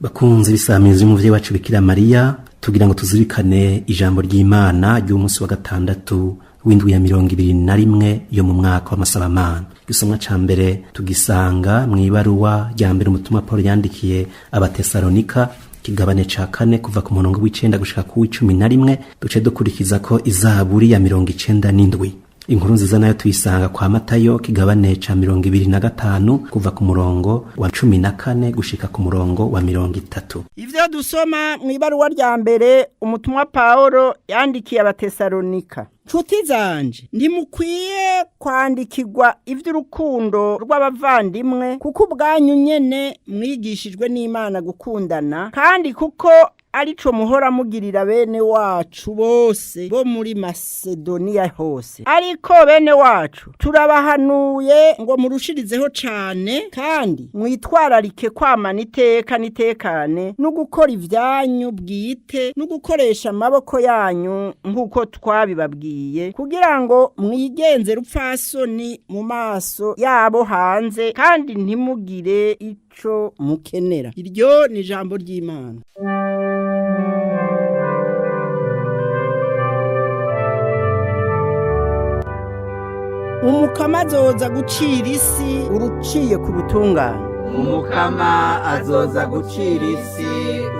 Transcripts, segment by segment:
Bakunzi b'isamizi y'umuvyeyi wacu Bikira Mariya, tugira ngo tuzirikane ijambo ry'Imana ry'umunsi wa gatandatu w'indwi ya 21 yo mu mwaka w'amasabamana. Igisomwa ca mbere tugisanga mw'ibaruwa rya mbere umutumwa Paul yandikiye Abatesalonika, kigabane ca kane kuva ku murongo w'icenda gushika ku w'icumi na rimwe, duce dukurikiza ko izaburi ya 97. Inkuru nziza nayo tuyisanga kwa Matayo, kigabane ca 25 kuva ku murongo wa 14 gushika ku murongo wa 30. Ivyo dusoma mw'ibaruwa rya mbere umutumwa Paulo yandikiye Abatesalonika. Nshuti zanje, ntimukwiye kwandikirwa ivy'urukundo rw'abavandimwe, kuko ubwanyu nyene mwigishijwe n'Imana gukundana, kandi kuko arico muhora mugirira bene wacu bose bo muri Masedoniya hose. Ariko bene wacu turabahanuye ngo murushirizeho cane, kandi mwitwararike kwamana iteka n'itekane no gukora ivyanyu bwite no gukoresha amaboko yanyu nk'uko twabibabwiye, kugira ngo mwigenze rupfasoni mu maso yabo hanze, kandi ntimugire ico mukenera. Iryo ni ijambo ry'Imana. Umukama azoza gucira isi uruciye ku butungane. Umukama azoza gucira isi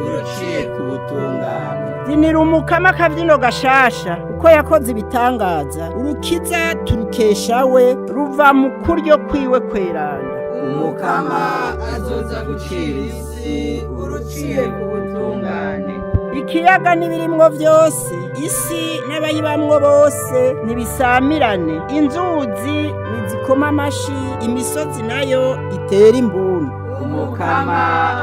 uruciye ku butungane. Zinira umukama akabyino gashasha, kuko yakoze ibitangaza. Urukiza turukesha we, ruva mu kuryo kwiwe kweranda. Umukama azoza gucira isi uruciye ku butungane. Ikiyaga n'ibirimwo vyose, isi n'abayibamwo bose nibisamirane. Inzuzi nizikoma amashi, imisozi nayo itera imbunu. Umukama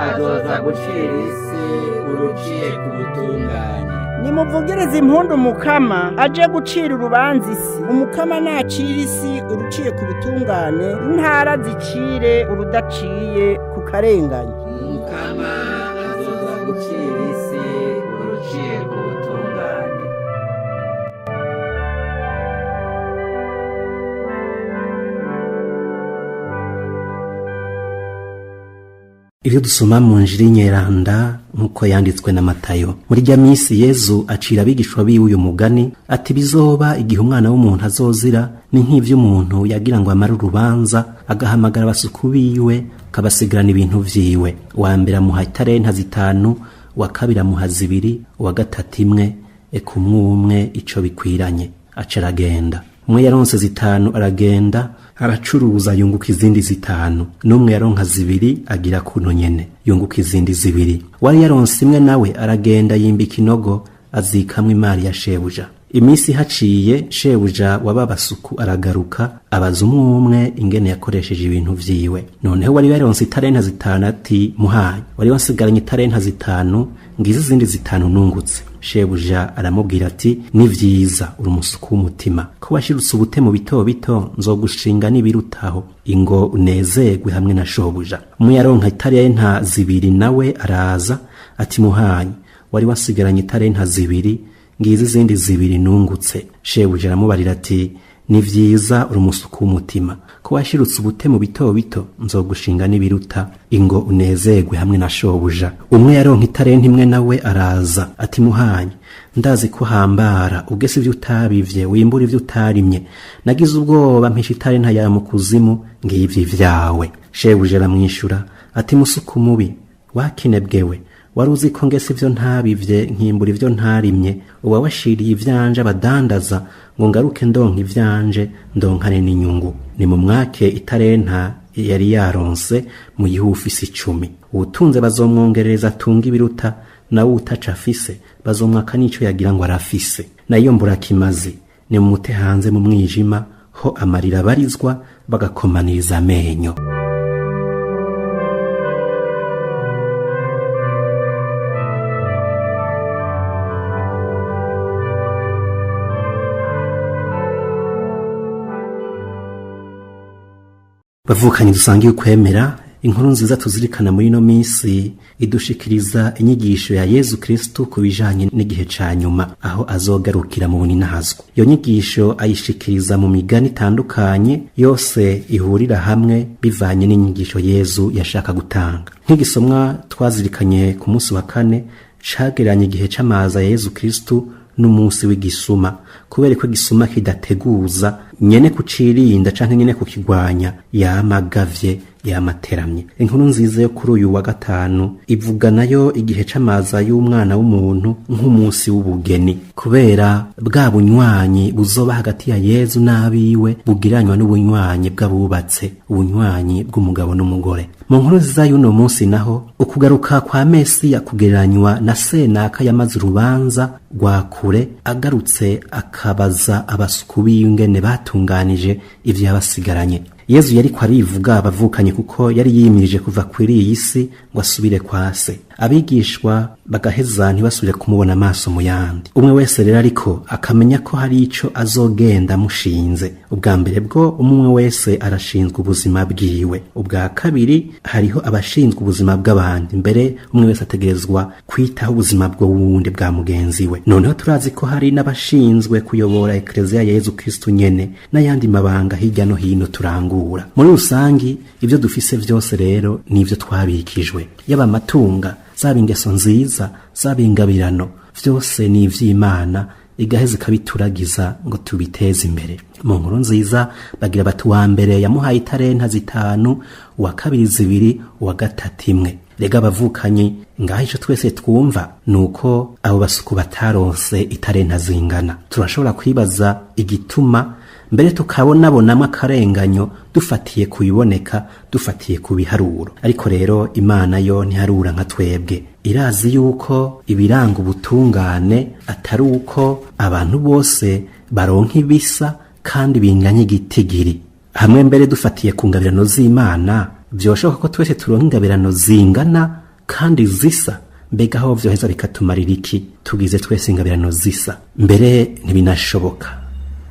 azoza gucira isi uruciye ku butungane. Nimuvugirize impundu umukama aje gucira urubanza isi. Umukama nacira isi uruciye ku butungane, intara zicire urudaciye ku karengane. Umukama azoza gucira isi uruciye ku butungane. Ibyo dusoma mu njiri nyeranda nk'uko yanditswe na Matayo. Muri rya minsi Yezu acira abigishwa biwe uyu mugani ati: bizoba igihe umwana w'umuntu azozira ni nk'ivyo umuntu yagira ngo amare urubanza, agahamagara abasuku biwe akabasigarana ibintu vyiwe. Uwa mbere amuha itarenta 5, uwa kabiri amuha 2, uwa gatatu 1, eka umwe umwe ico bikwiranye. Aca aragenda. Umwe yaronse 5 aragenda aracuruza yunguka izindi 5, n'umwe yaronka 2 agira kuno nyene yunguka izindi 2. Wari yaronse 1 nawe aragenda yimbika inogo azikamwe imari ya shebuja. Imisi haciye shebuja wababasuku aragaruka abaza umwe umwe ingene yakoresheje ibintu vyiwe. Noneho wari yaronse itarenta 5 ati: muhaye, wari wasigaranye itarenta 5, ngize izindi 5 nungutse. Shebuja aramubwira ati: ni vyiza, uri umusuku w'umutima, ko washirutse ubute mu bito bito, nzogushinga n'ibirutaho, ingo unezerwe hamwe na shobuja. Umwe yaronka itarenta 2 nawe araza ati: muhaye, wari wasigaranye itarenta 2, ngize izindi 2 nungutse. Shebuja aramubarira ati: ni vyiza, uri umusuku w'umutima, ko washirutse ubute mu bito bito, nzogushinga n'ibiruta, ingo unezerwe hamwe na shobuja. Umwe yaronka itarenta 1 nawe araza ati: muhanye, ndazi ko hambara ugese ivyo utabivye, wimbura ivyo utarimye, nagize ubwoba mpisha itarenta yawe mu kuzimu, ngivyo ivyawe. Shebuja aramwishura ati: musuku mubi, wakinebwewe, wari uzi ko ngese ivyo ntabivye, nkimbura ivyo ntarimye, uba washiriye ivyanje abadandaza ngo ngaruke ndonka ivyanje ndonkane n'inyungu. Ni mu mwake itarenta yari yaronse muyihe ufise 10. Uwutunze bazomwongerereza atunga ibiruta, nawe utaca afise bazomwaka n'ico yagira ngo arafise. Nayo mburakimazi ni mumute hanze mu mwijima, ho amarira barizwa bagakomaniriza amenyo. Bavukanye dusangiye ukwemera, Inkuru nziza tuzirikana muri ino minsi idushikiriza inyigisho ya Yezu Kristu ku bijanye n'igihe ca nyuma aho azogarukira mu buninahazwa. Iyo nyigisho ayishikiriza mu migani itandukanye yose ihurira hamwe bivanye n'inyigisho Yezu yashaka gutanga. Nk'igisomwa twazirikanye ku munsi wa kane cagereranya igihe c'amaza ya Yezu Kristu n'umunsi w'igisuma, kubera ko igisuma kidateguza nyene kucirinda canke nyene kukigwanya yamagavye yamateramye. Inkuru nziza yo kuri uyu wa gatanu ivuga nayo igihe c'amaza y'umwana w'umuntu nk'umunsi w'ubugeni, kubera bwa bunywanyi buzoba hagati ya Yezu n'abiwe bugiranywa n'ubunywanyi bw'abubatse, ubunywanyi bw'umugabo n'umugore. Mu nkuru nziza y'uno munsi naho ukugaruka kwa Mesiya kugereranywa na senaka yamaze urubanza rwa kure agarutse akabaza abasuku biwe ingene batunganije ivyo yabasigaranye. Yezu yariko arivuga abavukanye kuko yari yimirije kuva kuri iyi si ngo asubire kwa se. Abigishwa bagaheza ntibasubire kumubona amaso mu yandi. Umwe wese rero ariko akamenya ko hari ico azogenda amushinze. Ubwa mbere bwo umwe wese arashinzwe ubuzima bwiwe. Ubwa kabiri hariho abashinzwe ubuzima bw'abandi. Mbere umwe wese ategerezwa kwitaho ubuzima bw'uwundi bwa mugenzi we. Noneho turazi ko hari n'abashinzwe kuyobora Ekleziya ya Yezu Kristu nyene n'ayandi mabanga hirya no hino turangura. Muri rusangi ivyo dufise vyose rero nivyo twabikijwe, yaba amatunga, zaba ingeso nziza, zaba ingabirano, vyose ni ivy'Imana igaheza ikabituragiza ngo tubiteze imbere. Mu nkuru nziza bagira bati uwa mbere yamuhaye itarenta 5, uwa kabiri 2, uwa gatatu 1. Rega abavukanyi, ngaho ico twese twumva nuko abo basuku bataronse itarenta zingana. Turashobora kwibaza igituma, mbere tukabonabonamwo akarenganyo dufatiye kubiboneka, dufatiye ku biharuro. Ariko rero Imana yo ntiharura nka twebwe. Irazi yuko ibiranga ubutungane atari uko abantu bose baronka ibisa kandi binganye igitigiri. Hamwe mbere dufatiye ku ngabirano z'Imana, vyoshoboka ko twese turonka ingabirano zingana kandi zisa. Mbega aho vyoheza bikatumarira iki tugize twese ingabirano zisa? Mbere ntibinashoboka.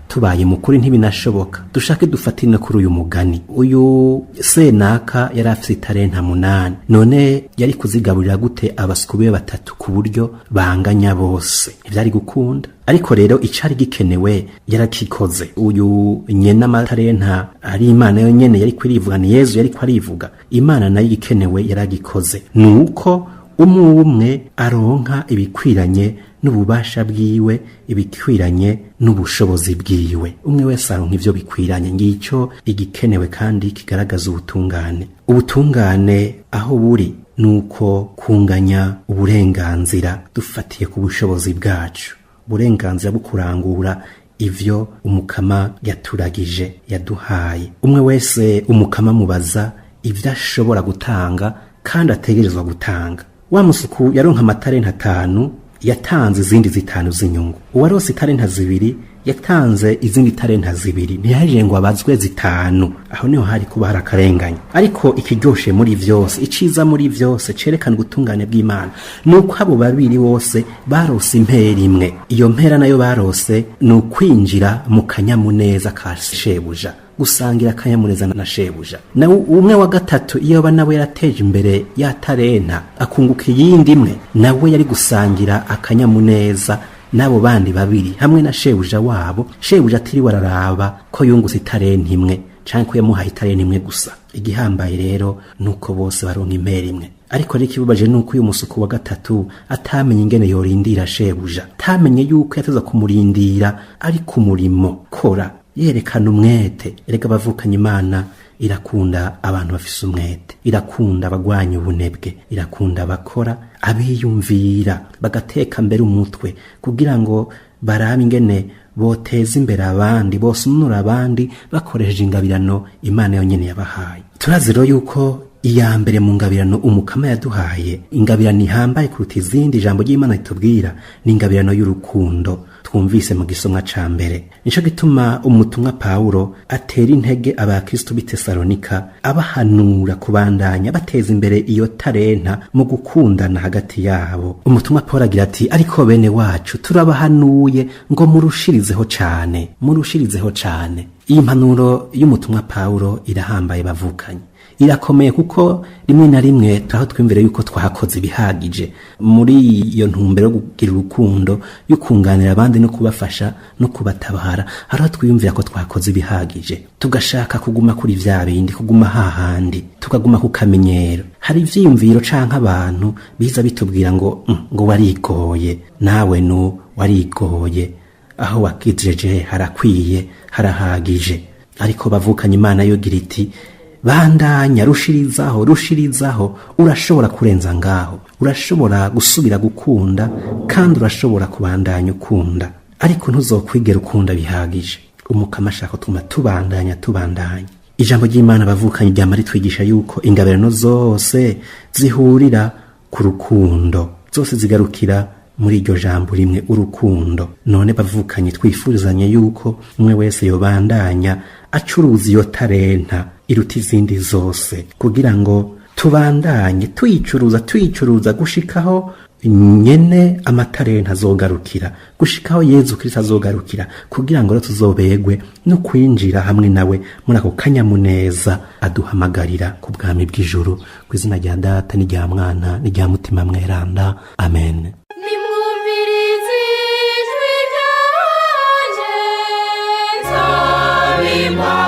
Tubaye mukuri ntibinashoboka. Dushake dufatire no kuri uyu mugani. Uyu senaka yari afise itarenta 8, none yari kuzigaburira gute abasuku biwe 3 ku buryo banganya bose? Ntivyari gukunda. Ariko rero icari gikenewe yarakikoze. Uyu nyene amatarenta ari Imana yo nyene yari kwirivuga, ni Yezu yari kwarivuga. Imana nayo igikenewe yaragikoze, nuko umwe umwe aronka ibikwiranye n'ububasha bwiwe, ibikwiranye n'ubushobozi bwiwe. Umwe wese aronka ivyo bikwiranye. Ngicyo igikenewe kandi kigaragaza ubutungane. Ubutungane aho buri nuko kunganya uburenganzira dufatiye ku bushobozi bwacu, uburenganzira bwo kurangura ivyo umukama yaturagije, yaduhaye. Umwe wese umukama mubaza ivyo ashobora gutanga kandi ategerezwa gutanga. Wa musuku yaronka amatarenta 5, yatanze izindi 5 z'inyungu. Uwarose itarenta 2 yatanze izindi tarenta 2. Ntiyaje ngo abazwe 5. Aho niho hari kuba hari akarenganya. Ariko ikiryoshe muri vyose, iciza muri vyose cerekana ubutungane bw'Imana, nuko abo babiri bose barose impera imwe. Iyo mpera nayo barose ni ukwinjira mu kanyamuneza ka shebuja, gusangira akanyamuneza na shebuja. Na umwe wa gatatu iyo aba nawe yarateje imbere ya tarenta akunguka iyindi imwe, nawe yari gusangira akanyamuneza n'abo bandi babiri hamwe na shebuja wabo. Shebuja atiriwe araraba ko yungutse itarenta imwe canke ko yamuhaye itarenta imwe gusa. Igihambaye rero nuko bose baronka impera imwe. Ariko rero ikibabaje nuko uyu musuku wa gatatu atamenye ingene yorindira shebuja, atamenye yuko yateza kumurindira ari ku murimo kora, yerekana umwete. Erega abavukanye, Imana irakunda abantu bafise umwete, irakunda abagwanya ubunebwe, irakunda abakora, abiyumvira bagateka mbere umutwe kugira ngo barabe ingene boteza imbere abandi, bosunura abandi bakoresheje ingabirano Imana yonyene yabahaye. Turazi rero yuko iya mbere mu ngabirano umukama yaduhaye, ingabirano ihambaye kuruta izindi, ijambo ry'Imana ritubwira, ni ingabirano y'urukundo twumvise mu gisomwa ca mbere. Nico gituma umutumwa Pawulo atera intege abakristo b'i Tesalonika, abahanura kubandanya bateza imbere iyo tarenta mu gukundana hagati yabo. Umutumwa Pawulo agira ati: ariko bene wacu turabahanuye ngo murushirizeho cane, murushirizeho cane. Iyi mpanuro y'umutumwa Pawulo irahambaye bavukanye. Irakomeye kuko rimwe na rimwe turaho twiyumvira yuko twakoze ibihagije muri iyo ntumbero yo kugira urukundo, yo kunganira abandi no kubafasha no kubatabara. Hari aho twiyumvira ko twakoze ibihagije, tugashaka kuguma kuri vya bindi, kuguma hahandi, tukaguma ku kamenyero. Hari ivyiyumviro canke abantu biza bitubwira ngo ngo warigoye, nawe nu warigoye, aho wakijeje harakwiye, harahagije. Ariko bavukanye, Imana yogira iti: bandanya, rushirizaho, rushirizaho, urashobora kurenza ngaho, urashobora gusubira gukunda, kandi urashobora kubandanya ukunda, ariko ntuzokwigera ukunda bihagije. Umukama ashaka tuma tubandanya, tubandanya. Ijambo ry'Imana, bavukanye, ryama ritwigisha yuko ingabirano zose zihurira ku rukundo, zose zigarukira muri iryo jambo rimwe, urukundo. None bavukanye, twifurizanye yuko umwe wese yobandanya acuruza iyo tarenta iruta izindi zose, kugira ngo tubandanye tuyicuruza, tuyicuruza gushikaho nyene amatarenta azogarukira, gushikaho Yezu Kristo azogarukira, kugira ngo rero tuzobegwe no kwinjira hamwe nawe muri ako kanyamuneza aduhamagarira ku bwami bw'ijuru. Ku izina rya Data n'irya Mwana n'irya Mutima Mweranda, amen. Nimwumvirize ijwi ryanje, nzobimpa.